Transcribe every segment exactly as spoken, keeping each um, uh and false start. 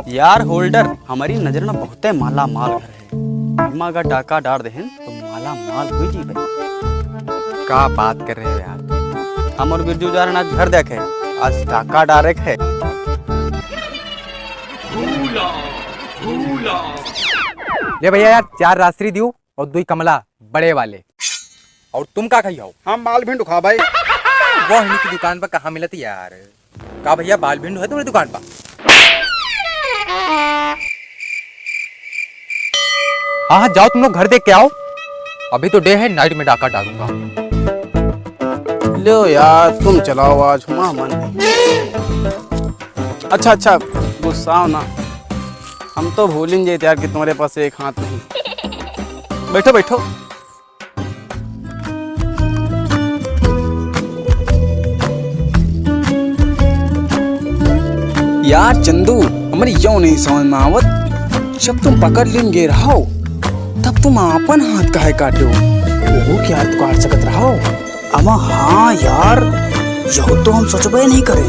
यार होल्डर, हमरी नजर में बहुते माला माल घर है। एमा अगर डाका डार देहेन तो माला माल हुई जी भाई। का बात कर रहे हो यार? हम और बिरजू जा रहे हैं आज घर देखे, आज डाका डारे के है। ले भैया यार, चार राजश्री दियो और दुई कमला बड़े वाले। और तुम का खाई हो? हम बाल भिंड खा भाई। वो हिनी की दुकान पर कहाँ मिलत यार? का भैया, बाल भिंड है तुम्हारी दुकान पर? हाँ हाँ, जाओ तुम लोग घर देख के आओ। अभी तो डे है, नाइट में डाका डालूंगा। लो यार, तुम चलाओ, आज हुआ मन नहीं। अच्छा अच्छा, गुस्साओ ना, हम तो भूलिन जाइत यार कि तुम्हारे पास एक हाथ नहीं। बैठो बैठो। यार चंदू, हमरी यौ नहीं समझ में आवत, जब तुम पकड़ लेन गे रहो, तब तुम आपन हाथ काहे काटो? ओहू के हाथ काट सकत रहो। अमा हाँ यार, यहू तो हम सोचबे नहीं करे।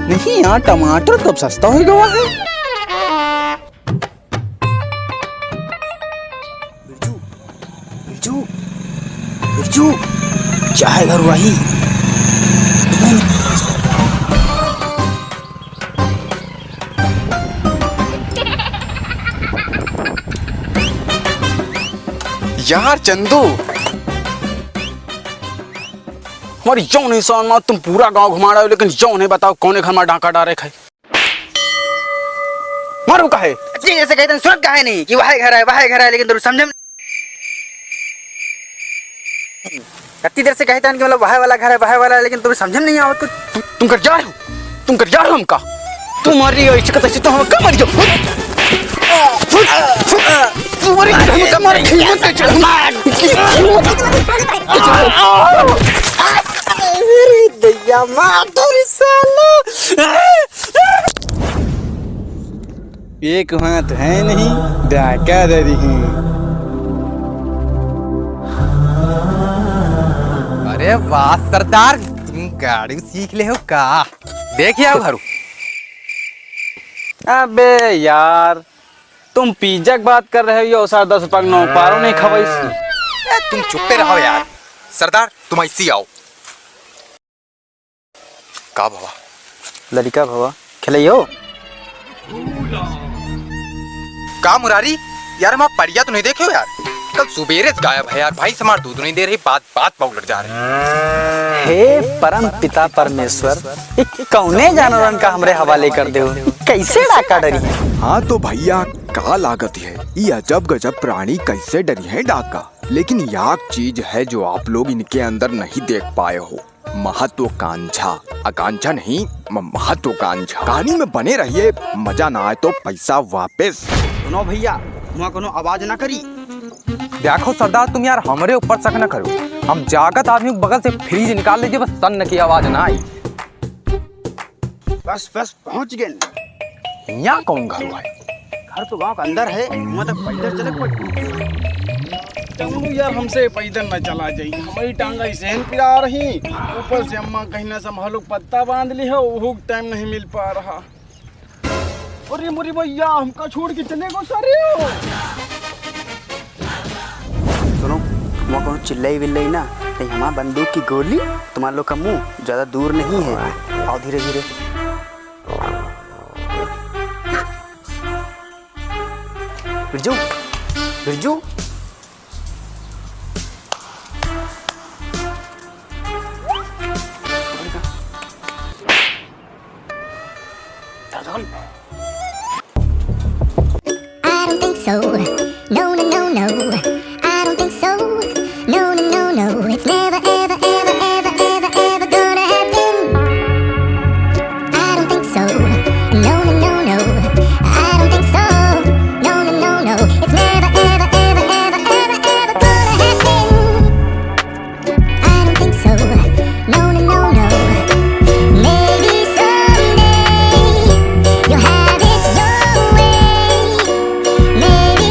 नहीं यार, टमाटर तो अब सस्ता होइ गवा है। बिरजू, बिरजू, बिरजू, चाहे घर वही। यार चंदू, हमारी यौ नहीं समझ में, तुम पूरा गांव घुमा रहे हो, लेकिन यौ नहीं बताओ कौने घर में डाका डारे खाए। मारू काहे? जी, जैसे कहते हैं, सुनत काहे नहीं कि वह घर है, वह घर है, लेकिन तुम समझे नहीं। कितनी देर से कहते हैं कि मतलब वह वाला घर है, वह वाला है, लेकिन तुम समझे नहीं आवत कुछ। तु-, तुम कर जा रहे हो, तुम कर जा रहे हो हमका। तुम्हारी ऐसी का तैसी तो हम कब मर जाओ। तुम्हारी हम कब मर, हिम्मत कैसे? अरे दैया, मार दो रे साला। एक हाथ है नहीं, डाका डरी है। अरे वाह सरदार, तुम गाड़ी सीख ले हो का? देख आओ घरू। अबे यार, तुम पिज्जा की बात कर रहे हो, यो सार दस रुपया के नौ पारो नहीं खवाई सी। ए, तुम चुप्पे रहो यार। सरदार, तुम ऐसी आओ। का भवा? लड़िका भवा, खेलइयो? का मुरारी? यार, हमार परिया तो नहीं देखे हो यार? कल सुबेरे से गायब है यार, भैंस हमार दूध नहीं दे रही, बात बात पर उलट जा रही। हे परम पिता परमेश्वर, ई कौने जानवरन का हमरे हवाले कर देउ? कैसे डाका डरी? हाँ तो भैया, का लागत है, ई अजब गजब प्राणी कैसे डरी है डाका? लेकिन याक चीज है जो आप लोग इनके अंदर नहीं देख पाए हो। महत्वाकांक्षा, आकांक्षा नहीं, म-, महत्वाकांक्षा। कहानी में बने रहिए, मजा ना आए तो पैसा वापस। सुनो भैया, हुआँ कोनो आवाज ना करी। देखो सरदार, तुम यार हमरे ऊपर शक ना करो। हम जागत आदमी के बगल से फ्रिज निकाल लीजिए, बस सन्न की आवाज ना आई। बस, बस, पहुँच गए। हियाँ कौन घर है? घर तो गाँव के अंदर है, हुआँ तक पैदल चले के पड़ी। चंदू यार, हमसे पैदल न चला जाई, हमारी टांग ऐसे ही पिरा रही, ऊपर से अम्मा कहीं ना संभालो, पत्ता बांध ली है, वो टाइम नहीं मिल पा रहा। अरे मोरी भैया, हमका छोड़ के चले गो सारे हो। सुनो, हुआँ कोनो चिल्लई विल्लई ना, नहीं हमार बंदूक की गोली तुम्हार लोग का मुंह ज्यादा दूर नहीं है। आओ धीरे धीरे। बिरजू, बिरजू। I don't think so. No, no, no, no. I don't think so. No, no, no, no. It's never, ever, ever, ever, ever, ever gonna happen. I don't think so. No, no, no, no. I don't think so. No, no, no, no. It's never, ever, ever, ever, ever, ever gonna happen. I don't think so. No, no, no, no. Maybe someday you'll have it your way. Maybe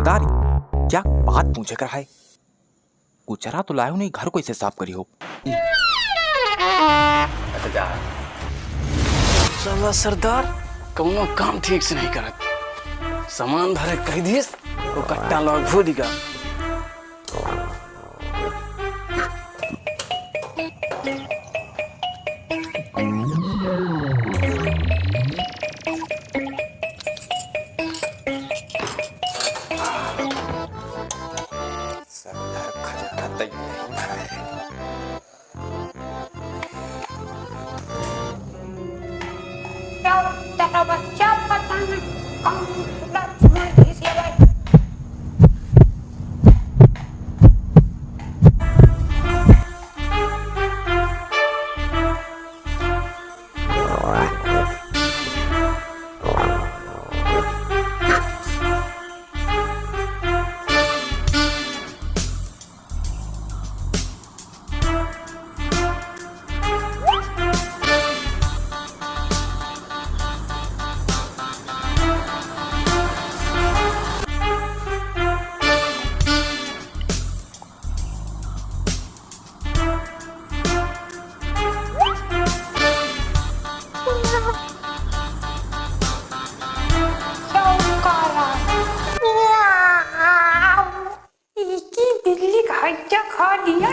सरदार, क्या बात पूछे कर है? कुचरा तो लायो नहीं, घर को इसे साफ करी हो। साला सरदार कौनो काम ठीक से नहीं करत। सामान धरे कह दिस, वो कट्टा लोग भूल गया। सरदार खजाना तैयार है। तेरा बच्चा पता नहीं कौन लक्ष्मण घिस गया। इकी बिल्ली का हड्डा खा लिया।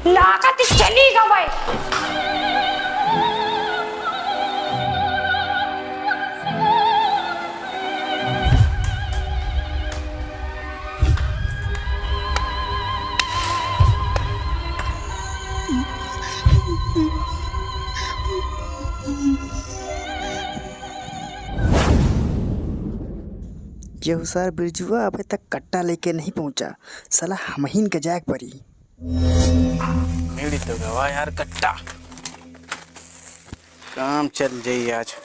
लागत चली गवै। केहू सार बिरजुआ अबे तक कट्टा लेके नहीं पहुंचा। साला हमहिन के जाए के परी। मिली तो गवा यार कट्टा, काम चल जाई आज।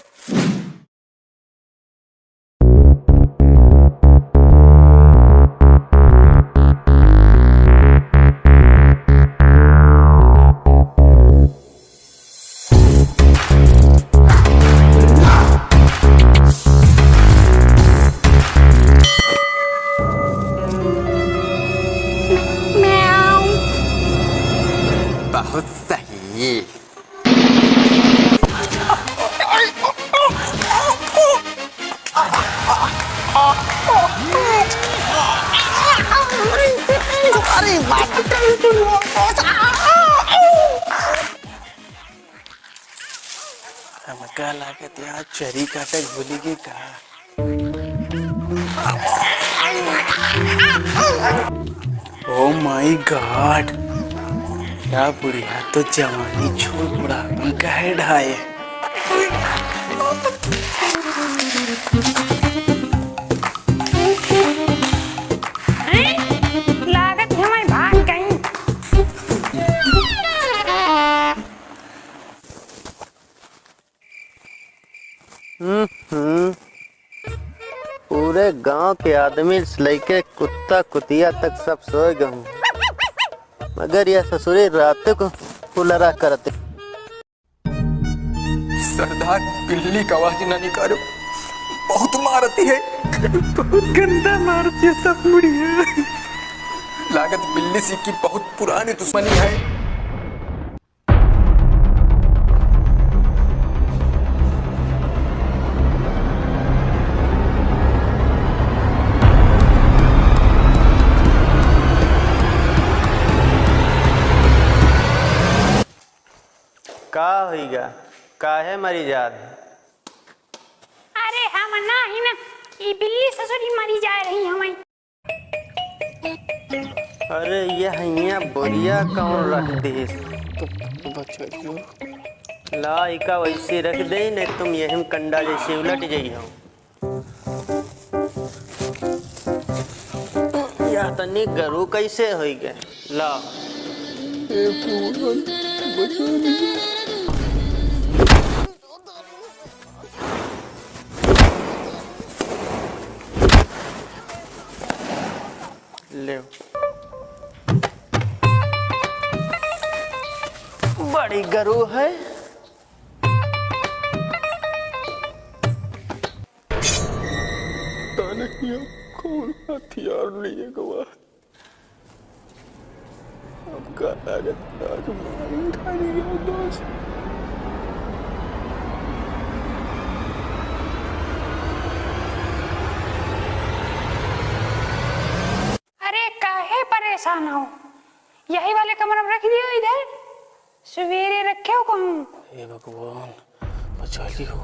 बहुत सही। अरे बाप। हमका लागत यार चरी काटे भूली गई का? Oh my God, या बुढ़िया तो जवानी छोड़ बुढ़ापन का है ढाए। लागत हमें भाग गई। हम्म, हम्म। पूरे गांव के आदमी से लइके कुत्ता कुतिया तक सब सोए गए हों, मगर यह ससुरी रात को हुलरा करते। सरदार, बिल्ली का आवाज ना निकालो, बहुत मारती है। बहुत गंदा मारती है सब बुढ़िया। लागत बिल्ली से की बहुत पुरानी दुश्मनी है। का होइगा? काहे मरी जात है? अरे हम ना ही ना, ई बिल्ली ससुरी मरी जाए रही हमें। अरे, ये हियाँ बोरिया कौन रख दिस? तो बच्चा क्यों? ला, इका वैसे रख दे, नहीं तुम यही में कंडा जैसे उलट जाई हो। या तनी गरू कैसे होई गए? ला। हे भगवान, बचा लिया। ले। बड़ी गरु है। पता नहीं अब कौन हथियार लिए गवा। अब का लागत आज मारी खाली गया दोस्त। अरे काहे परेशान हो, यही वाले कमरा में रख दियो इधर, सवेरे रखे हो कहूँ। हे भगवान, बचा लियो।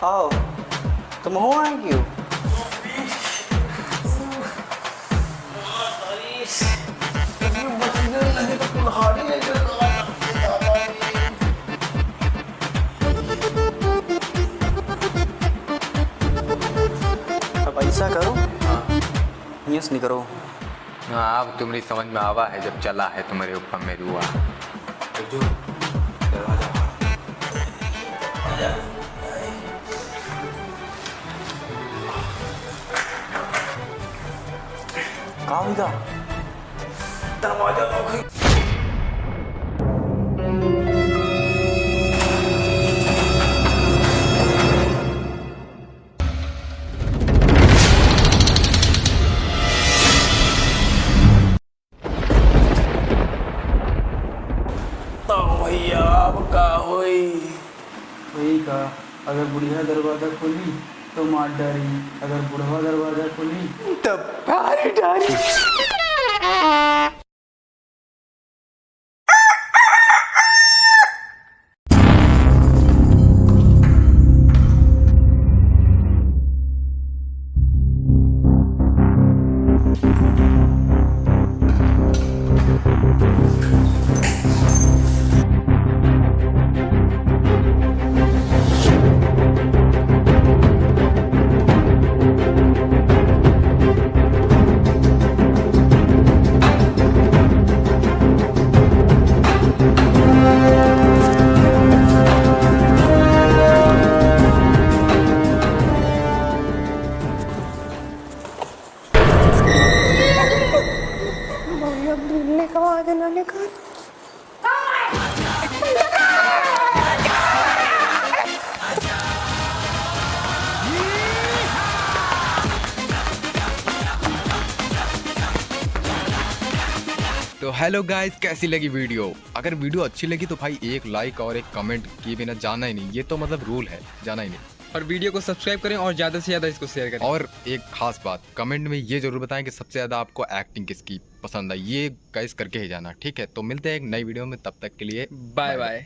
आओ, तुम हो आए क्यों? अब ऐसा करो, हाँ। यस नहीं करो। हाँ, अब तुम्हारी समझ में आवा है जब चला है तुम्हारे ऊपर मेरुआ। जो दरवाजा। का होइगा? दरवाजा lock है। तो भैया, अब का होई? वही का, अगर बुढ़िया दरवाजा खोली, तो मार डारी, अगर बुढ़वा दरवाजा खोली, तो फाड़ डारी। भैया, भूलने का आवाज ना निकाल। तो hello guys, कैसी लगी video? अगर video अच्छी लगी तो भाई एक like और एक comment किए बिना जाना ही नहीं, ये तो मतलब rule है, जाना ही नहीं। और video को subscribe करें और ज़्यादा से ज़्यादा इसको share करें। और एक खास बात, comment में ये ज़रूर बताएं कि सबसे ज़्यादा आपको acting किसकी पसंद आई, ये guess करके ही जाना, ठीक है? तो मिलते हैं एक नई video में, तब तक के लिए bye bye।